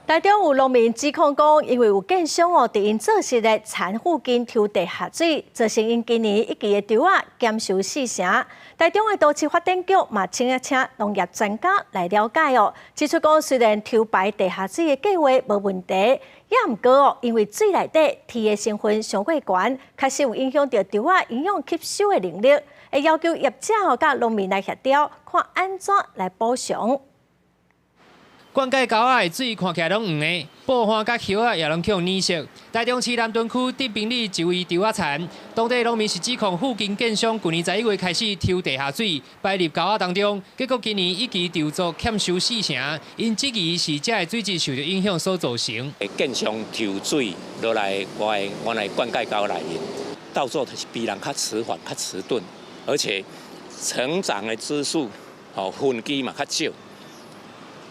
台中有農民指控講，因為有建商哦，佇𪜶做穡的田附近抽地下水，造成𪜶今年一季的稻仔減收四成。台中的都市發展局嘛，請一請農業專家來了解哦，指出講雖然抽排地下水的計劃無問題，也毋過哦，因為水內底鐵的成分傷過懸，確實有影響著稻仔營養吸收的能力，會要求業者哦，佮農民來協調，看按怎來補償。灌溉溝仔的水看起來攏黃的，布花佮葉仔也攏去予染色。台中市南屯區德平里一位稻仔田，當地農民是指控附近建商舊年11月開始抽地下水排入溝仔當中，結果今年一季稻作欠收四成，𪜶質疑是這个水質受著影響所造成。建商抽水落來我的原來灌溉溝內面，稻作就是比人較遲緩、較遲鈍，而且成長的指數吼分枝嘛較少。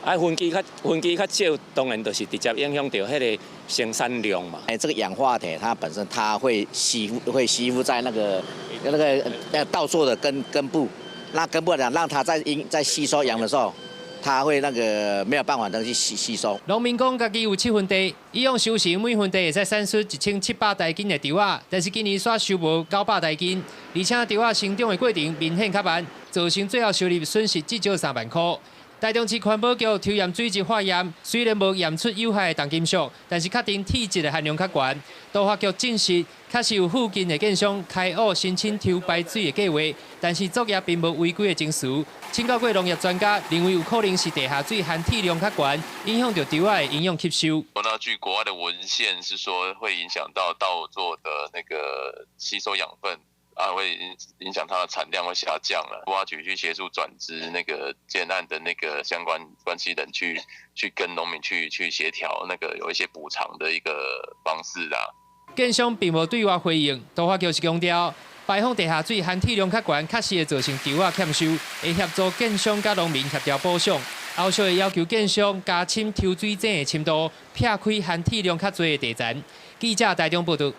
啊，分枝較少，當然就是直接影響著彼个生產量嘛。哎，這個氧化鐵它本身它會吸附，會吸附在那個稻作的根部，那根部來講，讓它在吸收氧的時候，它會那個沒有辦法能去吸收。農民講，家己有七分地，以往收成每分地會使產出1700台斤的稻仔，但是今年煞收無900台斤，而且稻仔成長的過程明顯較慢，造成最後收入損失至少3萬塊。台中市環保局抽驗水質化驗，雖然無驗出有害的重金屬，但是確定鐵質的含量較懸。都發局證實，確實有附近的建商開挖申請抽排水的計劃，但是作業並無違規的程序。請教過農業專家，認為有可能是地下水含鐵量較懸，影響著稻仔的營養吸收。那據國外的文獻是說，會影響到稻作的那個吸收養分。啊，會影響它的產量會下降了。都發局去協助轉諮那個建案的那個相關關係人去跟農民去協調那個有一些補償的一個方式啦。建商並無對外回應，都發局是強調，排放地下水含鐵量較懸，確實會造成稻仔欠收，會協助建商佮農民協調補償。後續會要求建商加深抽水井的深度，避開含鐵量較濟的地層。記者台中報導。